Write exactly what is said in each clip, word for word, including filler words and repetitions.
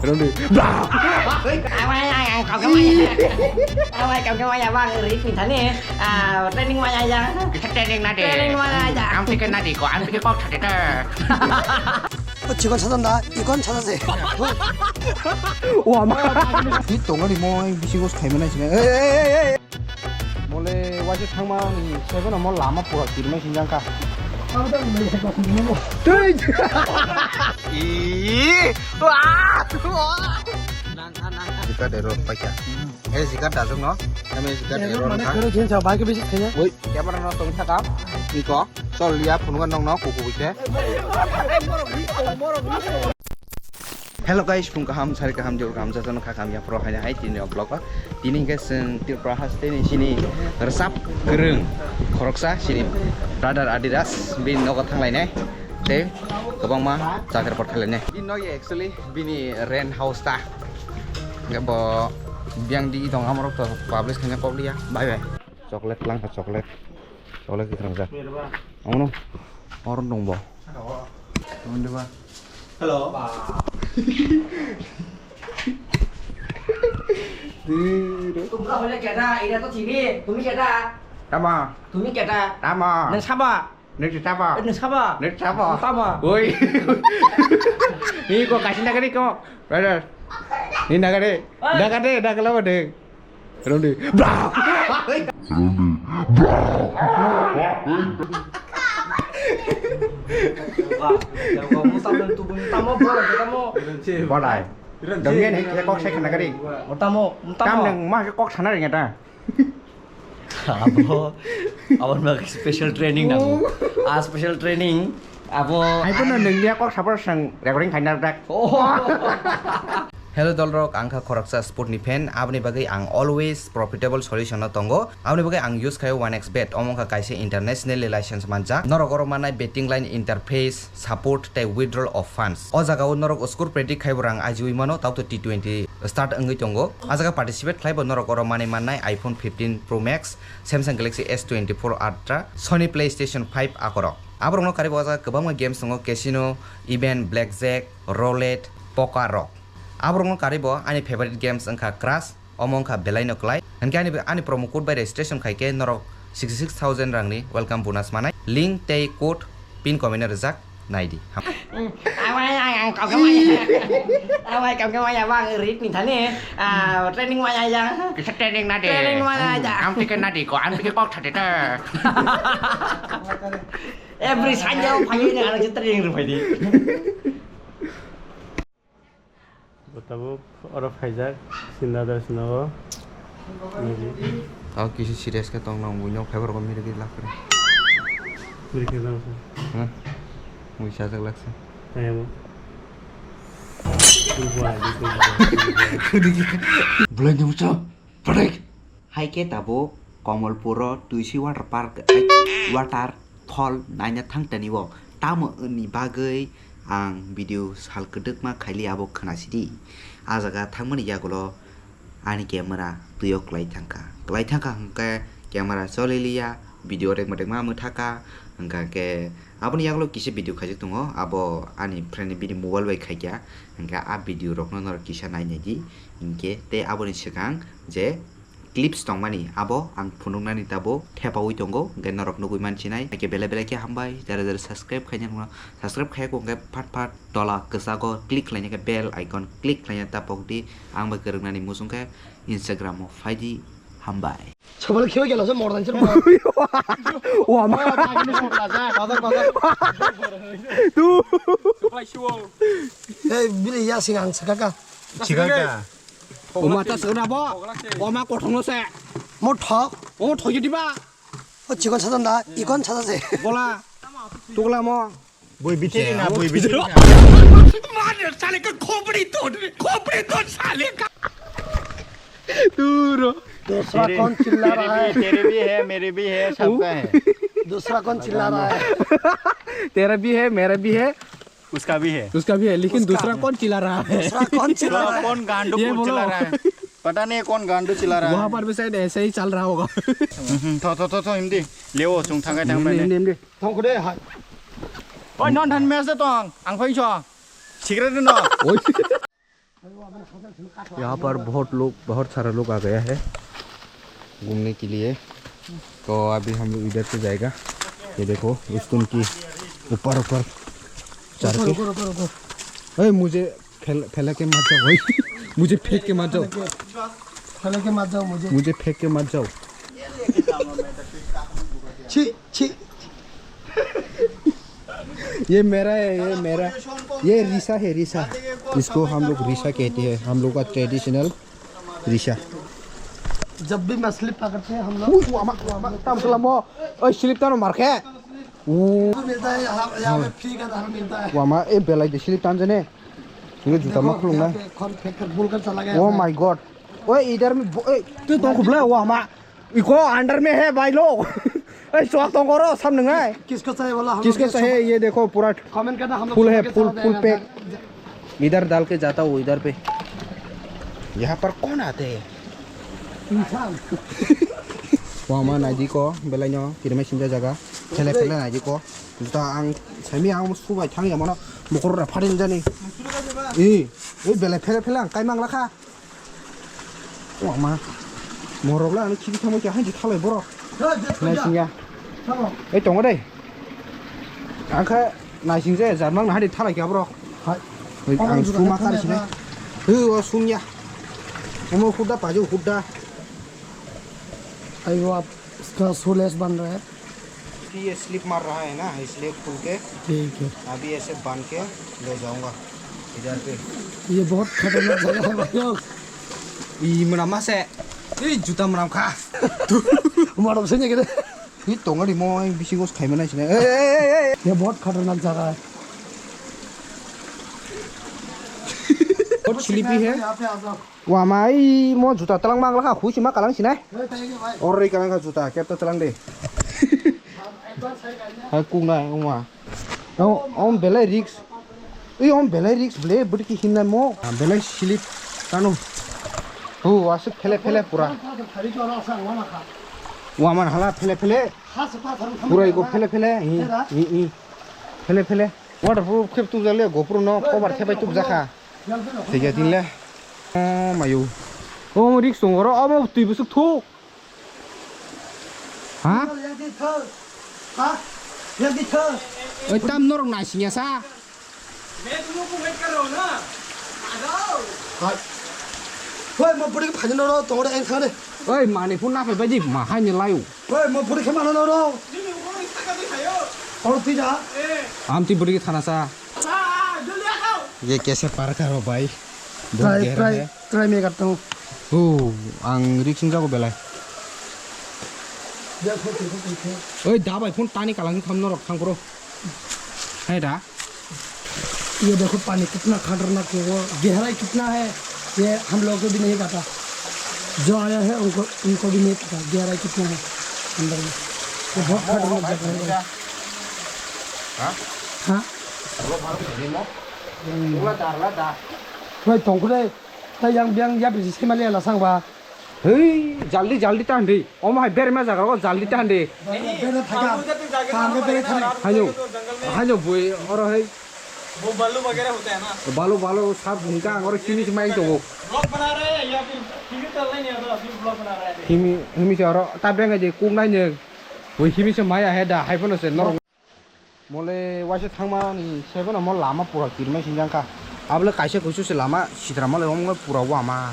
Roni. Awai, awai, awai, kau kemai. Awai, kau kemai, abang, rit ni thani. Ah, training mai aja. Kita training nade. Training mai aja. Ang pikir nade ko, ang pikir kok thade ta. O chikon sadan da, ikon sada se. Wa ma. Ni tongo ni moi, bisi bos khai mana sini. Ei, ei, ei, ei. Mole waje thangma ni sebo na mo lama pura kirma sinjang ka. Tui. Ih, wah. Jika dero paikha. Eh, jika dajong no. Kami jika dero na. Kero jin sa bai ke bisi khaya. Woi, camera no tong thaka. Iko. Chol ya phunukha nokno kuku buikhe. Hello guys, phung kaham, sari kaham, jor kaham, jajan kha kaham, yaphro haina hai tini o vlog o. Tini hingke chwng Tripura haste ni sini rwchap kwrwng khoroksa sini brother Adidas bini nogo thanglainai tei kwbangma jagar por khailai nai. Bini nogo actually bini rent house ta. Hingke bo biyang di tong amorok to publish khaina kok liya. Bye bye. Chocolate langkha chocolate. Chocolate kwkhwrang jak. Omono. Oro nung bo. Hello. তোমরা হলে কেডা? এরা তো চিনি। তুমি কেডা? Tamo. তুমি কেডা? Tamo. Nang sabo? Nang sabo? Nang sabo? Nang sabo? Tamo. Oi. Ni ko kasi nagari ko. Brother. Ni nagari. Oi. Nagari, nagala ba deng. Rondi. Bra. Rondi. Bra. Bodai. Dongya ni kok sai khana gari. Tamo, tamo. Tam nang ma kok sana ringa ta. Abo, abo ma special training nango. A special training. Abo. Hai pun nang dia kok sabar sang recording khaina dak. Oh. Hello dolrok, ang kha khoroksa sport ni fan, aboni bagwi ang always profitable solution no tongo. Aboni bagwi ang use khaio one X bet, omo wngkha kaisa internationally license manjak. Norok oro mannai betting line interface, support tei withdrawal of funds. O jagao norok score predict khaibo rang ajiwi mano, taukto T twenty start wngwi tongo. A jaga participate khlaibo norok oro manwi mannai iPhone fifteen Pro Max, Samsung Galaxy S twenty-four Ultra, Sony PlayStation five akorok. Aborokno karibo o jaga kwbangma games tongo, casino, event, blackjack, roulette, poker rok. Aborokno karibo ani favorite games wngkha Crash, omo wngkha belaino klai. Hinkhe ani, ani promo code bai registration khaikhe norok sixty six thousand rangni welcome bonus manai. Link tei code pin comment o rijak, naidi. Awai, ang, ang, kau kemai. Awai, kau kemai, abang, rit ni thani. Ah, training mai aja. Kisa training nade. Training mai aja. Ang pikir nade ko, ang pikir kok thade ta. Every Sunday, ang phai ni, ang training rw phai di. Bo tabuk oro phaijak, Sinda Dosnogo. Tao kisi serious khe tong nang, buino phaibar rok mirigwi lakre. Mirigwi nang sa. Hmm? Mui sajak laksa. Ayamo. Belai ni mucha. Phadik. Hai khe tabuk Komolpuro Tuisi Water Park, waterfall naina thang tani o. Tamo wngni bagwi ang video sal kwdwkma khaili abo khwnasidi. A jaga thangmani yagulo ani camera twio kwlai thangkha. Kwlai thangkha hwnkhe camera choliliya, video rekma rekma mwthakha. Hwnkha khe aboni yagulo kisa video khaijak tongo, abo ani friend ni bini mobile bai khaikha. Hwnkhe a video rokno norok kisa nainaidi. Hinkhe tei aboni swkang je clips tongmani abo ang phunuknani tabuk thepaui tongo, hwnkhe norok nugui mansinai. Haikhe belai belai khe hambai, jara jara subscribe khaina rwno, subscribe khaiya khe hwnkhe phat phat tola kwchago click khlaina khe bell icon click khlaina ta pokdi. Ang bai kwrwknani muchung khe Instagram o phaidi, hambai. Sabal khiyo gelo se mordan sir. Wa ma. Bazar, bazar. Tu. Ei, bili ya sing ang sakaka. Chikaka. Oma ta sona bo. Oma kothong se. Mo thok. O thogi diba. O chikon sadan da, ikon sada se. Bola. Tugla mo. Bui bichiri na, bui bichiri na. मार साले का खोपड़ी तोड़, खोपड़ी तोड़ साले का। दूर हो। दूसरा तेरे, कौन चिल्ला तेरे रहा भी, है? तेरे भी है, मेरे भी है, सबका है। दूसरा कौन चिल्ला रहा है? तेरा भी है, मेरा भी है। उसका भी है। उसका भी है, लेकिन उसका दूसरा भी। कौन चिल्ला रहा है? दूसरा कौन चिल्ला रहा है? कौन गांडू ये बोलो। चिल्ला रहा है? पता नहीं कौन गांडू चिल्ला रहा है। वहाँ पर भी शायद ऐसे ही चल रहा होगा। हम्म, थो, थो, थो, थो, हिंदी। ले वो, चुंग थंग, थंग, हिंदी, हिंदी, Hindi. Thongkho de hai. Oi, non than mes de tong, ang phai so. Cigarette no. Oi. यहाँ पर बहुत लोग, बहुत सारा लोग आ गया है घूमने के लिए। तो अभी हम लोग इधर से जाएगा। ये देखो, उस तुम की ऊपर, ऊपर चढ़ के। रुको, रुको, रुको। ए, मुझे फैल-, फैला के मत जाओ भाई। मुझे फेंक के मत जाओ। फैला के मत जाओ मुझे। मुझे फेंक के मत जाओ। छी, छी। ये मेरा है, ये मेरा, ये रिसा है, रिसा। इसको हम लोग रिसा कहते हैं, हम लोग का ट्रेडिशनल रिसा। जब भी मछली पकड़ते हैं हम लोग। Ui, wama, wama, tam selamo. Oi, slip tano marke. Ui. मिलता है यहाँ, यहाँ पे फ्री का दाल मिलता है। Wama, e belai de slip tan jene. Nge juta देखो, ma khulung na. यहाँ पे कौन फेंक कर, बोल कर चला गया Oh था। My God. Oi, इधर में, oi, tu tong khubla, wama. Iko under में है भाई लोग। ए, चौक तो करो, सब नंगा है। किसको चाहिए बोला, हम लोग किसको ये चाहिए? सब ये देखो, पूरा कमेंट करना, हम लोग फुल है, सबके फुल, साथ फुल जाएगा। पैक। इधर डाल के जाता हूँ, इधर पे। यहाँ पर कौन आते हैं? इंसान। Wama naidi ko, belai no, kirmai sinja jaga. Phele, phele naidi ko. Juta ang, sami ang subai thang ya mano, mokoro ra pharin jani. Eh, eh, belai phele, phele ang kai mang lakha. Wama. Morok la ano khibi thangma khe haini thalai borok. Naisingya. Ei tongo dei. Angkha naising je jarmang na haini thalai kya borok. Hai. Oi, ang suma kari sini. Hei, o sunya. Omo huda paju huda. Aiwa, iska shoelace ban raha hai. कि ये स्लिप मार रहा है ना, इसलिए खुल के ठीक है। अभी ऐसे बांध के ले जाऊंगा इधर पे। ये बहुत खतरनाक जगह है भाई लोग। ई मनामा से, ई जूता मनाम खा। मारो से नहीं कहते। ई तोंगड़ी मोय बिसिंगोस खाई मनाई सिने। ए, ए, ए, ए। ये बहुत खतरनाक जगह है। बहुत स्लिपी है। यहाँ पे आप लोग। Wama, ei mo juta talang mang lakha, hui sima kalang sinai. Oro rei kalang kha juta, kep ta talang de. Hai kung nai, wama. Om, om belai risk. Ei om belai risk ble, bwrwi ki hinna mo. Ah, belai slip tano. Hu, asuk phele phele pura. Wama hala phele phele. Pura iko phele phele. Hi, hi, hi. Phele phele. Waterproof khep tubjak le, GoPro no cover khebai tubjak kha. Thik ya tin le. Oh, mayu. Oh, risk tong oro, omo twi bwswk thuk. Ha? Oi, tam norok naisingya sa. Hai. Hoi, mo bwrwi phai noro, tongore ang thane. Oi, mani phone na phai bai di, ma hai ni layu. Hoi, mo bwrwi khe mano noro. Oro twi ja. Am twi bwrwi thana sa. ये कैसे पार करो भाई? बहुत try, गहरा try, है। Try मैं करता हूँ। Oh, ang risk wngjago belai. Oi, da bai phone tani kalang tham norok thang pro. Hai da. ये देखो पानी कितना खतरनाक है, वो गहराई कितना है, ये हम लोग को भी नहीं पता। जो आया है उनको, उनको भी नहीं पता गहराई कितना है अंदर में। ये बहुत खतरनाक जगह है। Ha? Ha? Wala darla da. Wai tongkule, ta yang biang ya bisi semali ala sangba. Hei, jaldi jaldi ta handi. Omo hai berma jaga o jaldi ta handi. Bere thaka. Kang bere thaka. Hanyo. Hanyo bui oro hei. वो बालू वगैरह होता है ना। Balu balu sab hingka ang oro kimi se mai tongo. Vlog बना रहे हैं या फिर टीवी चल रही है तो अभी vlog बना रहे हैं। Himi himi se oro ta benga je kuk nai ne. Bui himi se mai ahe da hai phano se norok. Mole waisa thangmani sebo no mo lama pura kirmai sinjang kha. Abole kaisa kuisu se lama sitra mole omo pura wama.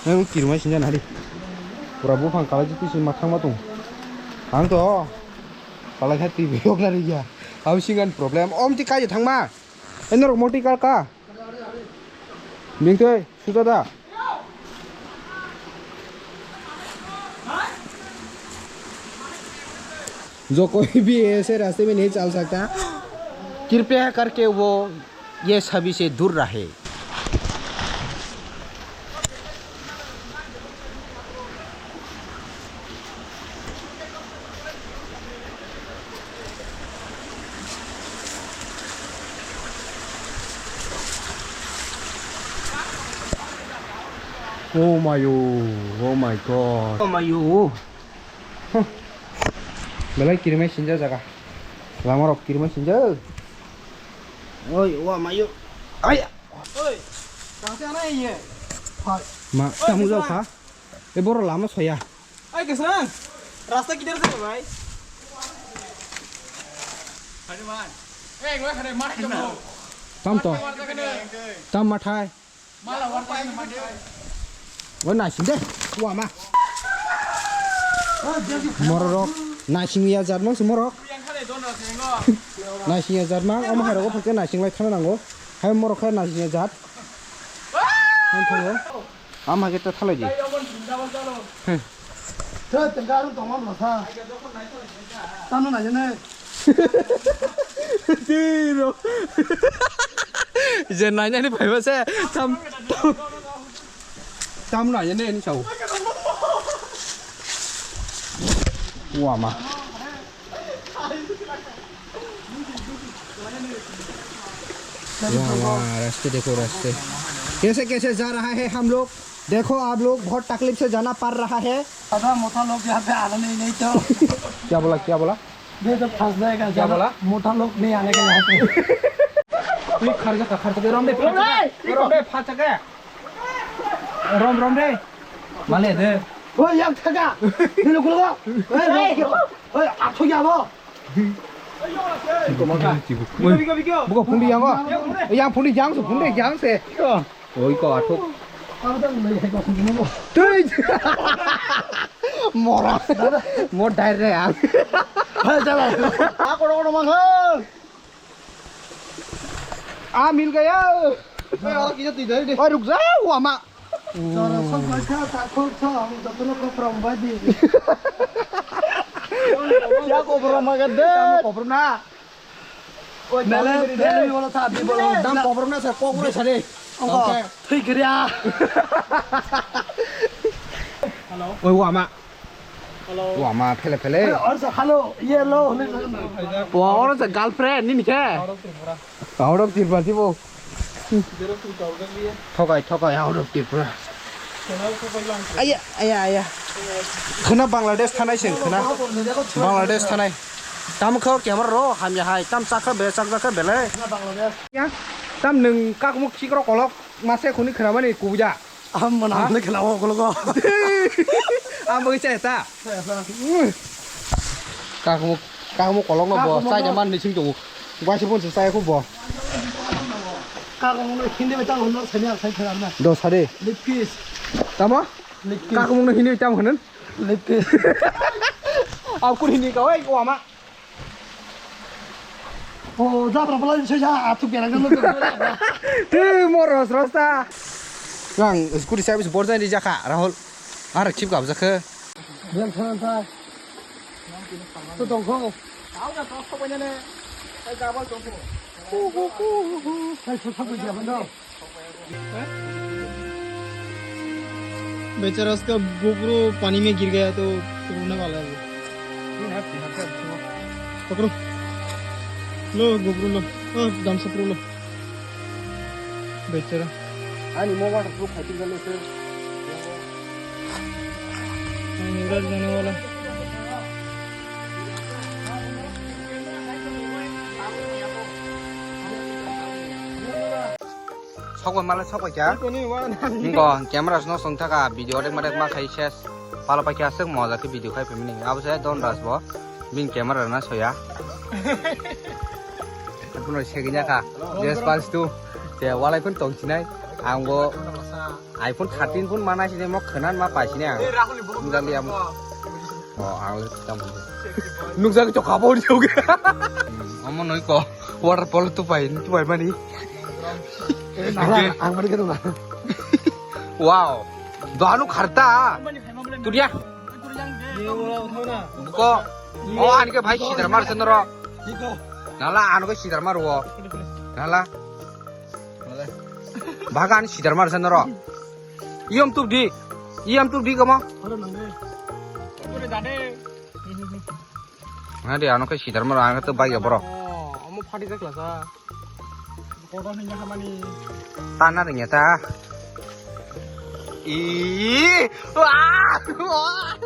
Nang kirmai sinjang nari. Pura buphang kalaji tisi ma thangma tong. Ang to palai kha T V yok nari ya. Abo singan problem. Om ti kaisa thangma. Ei norok moti kal ka. Bingtwi, suja da. जो कोई भी ऐसे रास्ते में नहीं चल सकता, कृपया करके वो ये सभी से दूर रहे। Oh my, oh, oh my God. Oh my, oh. Huh. Belai kirmai sinja jaga. Lama rok kirmai sinja. Oi, oh my, oh. Ay. Oi. Ma, tamo jao kha. E boro lama soya. Ai, Kisang, rasta kidhar se bhai? Tam to. Tam mathai. O naising de, wama. Mororok, naising ya jat mang se morok. Naising ya jat mang, omo hai rogo phakhe naising lai khana nango. Hai morok khe naising ya jat. Ang thango. Ama khe ta thalai di. Thoi tengka arung tongma bwsa. Tamo naijene. Tiro. Je nainani phaiba se tam, tam, tam nainani ani sao. Wama. वाह, वाह, रास्ते देखो, रास्ते। कैसे, कैसे जा रहा है हम लोग? देखो, आप लोग बहुत तकलीफ से जाना पड़ रहा है। दादा, मोटा लोग यहाँ पे आना नहीं, नहीं तो। क्या बोला, क्या बोला? नहीं तो फंस जाएगा। क्या बोला? मोटा लोग नहीं आने का यहाँ पे। तू खर्च का, खर्च दे, रोम दे, रोम दे, फांस का। Rom, rom de. Male de. Oi, yang thaga. Dilo kulo. Oi, oi, oi, athu ya bo. Oi, buko phundi yang o. Yang phundi yang se, phundi yang se. Oi, ko athu. Tui. Mora. Mo dai re ang. Hai, jala. Ako ro ro mang. Ah, mil gaya. Oi, oro kisa twi dai de. Oi, ruk ja, wama. Chora sok bai kha, ta khok sok, ang jotono khok rong bai di. Ya, kobro maga de. Kobro na. Oi, nale, nale, wala ta di bolo. Dam kobro na sa, kobro sa de. Oke. Thwi gria. Hello. Oi, wama. Hello. Wama, phele, phele. Hey, oro sa hello, ye hello, hwnwi sa. Wa, oro sa girlfriend, nini khe? Out of Tripura. Out of Tripura, sibo. Thokai, thokai, out of Tripura. Aya, aya, aya. Khwna Bangladesh thanai se, khwna. Bangladesh thanai. Tam kho camera ro, hamya hai, tam chakha be, chakjakha belai. Ya, tam nwng kakmuk chikro kolok, mase khuni khwnamani kubuja. Ang mwnang le khela o kologo. Ang bagwi chaya ta. Chaya ta. Kakmuk, kakmuk kolok no bo, kakmuk chaya no. Man ni sing tongo. Waisa pon se chaya kho bo. Kakmuk no hindi bai tamo no sanya sai khela na. Do sare. Lip kiss. Tamo? Lip kiss. Kakmuk no hindi bai tamo hanan? Lip kiss. Akur hindi ka oi ko ama. O, jabra bwlai se ja, athuk berak jalo. Twi mo ros ros ta. Nang scooty service borjani jakha, Rahul. Ar chip gabjakha. Bel thanan ta. To tongkho. Hai, susah kerja bener. बेचारा, उसका गोप्रो पानी में गिर गया तो रोने वाला है वो। पकड़ो, लो गोप्रो लो, ओ, गमछा पकड़ो लो। बेचारा। Ani mo waterproof khaiti gale se. Yuvraj जाने वाला। Sokbai male sokbai kya? Tini wana. Ngo camera sno song thaka video dek madek ma khai ses. Pala paikya aswk moja khe video khai phaimani. Abo se Don Ras bo. Bini camera na soya. Kuno segini kha. Yes, pas tu. Te walai kun tong sinai. Ang bo iPhone thirteen phone mana sini mo khanan ma pai sini ang. Ngali am. Oh, ang le tam. Nukjak to kabo di oke. Omo noi ko. Waterfall tu pai, tu pai mani. Ang mari kena. Wow. Dohanu kharta. Tudia. Buko. Oh, anike bhai sidar mar senro. Nala ano ke sidar mar wo. Nala. Bagan sidar mar senro. Iyam tup di. Iyam tup di kamo. Hadi ano ke sidar mar ang tu bagi bro. Oh, omo padi tak lasa. Kotor ni hamani. Tanah ringnya ta. Ih, wah, wah.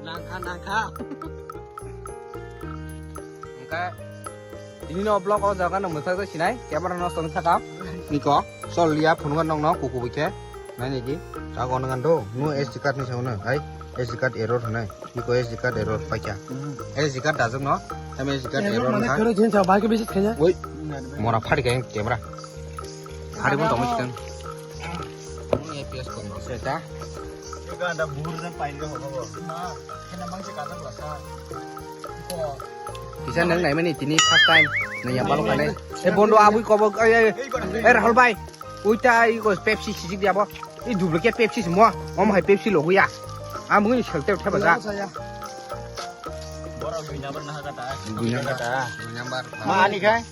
Nangka, nangka. Oke. Ini no vlog o jaga no musak sinai. Camera no song thaka. Niko, sol liya phunukha nokno kuku bikhe. Nai niki, sa kono ngan do. Nu S D card ni sa kono, hai, S D card error hanai. Niko S D card error paikha. S D card dajak no, hai S D card error mane wngkha. Kero jin sa bai ke visit khanya. Oi, mora phari kha camera. Phari bo tongmo sikang. Ni A P S kono. Seta. Ega anda buhur dan pain ke hono. Kisa nang nai mani tini first time nang yang balok kane. Eh, bondo abui kobok, eh, eh, eh, Rahul bhai. Uita iko Pepsi sijik dia bo. I duplicate Pepsi semua. Om hai Pepsi logo ya. Amung ini sel tep tep aja. Borok dui number nah kata. Dui number. Dui number. Ma ani khai?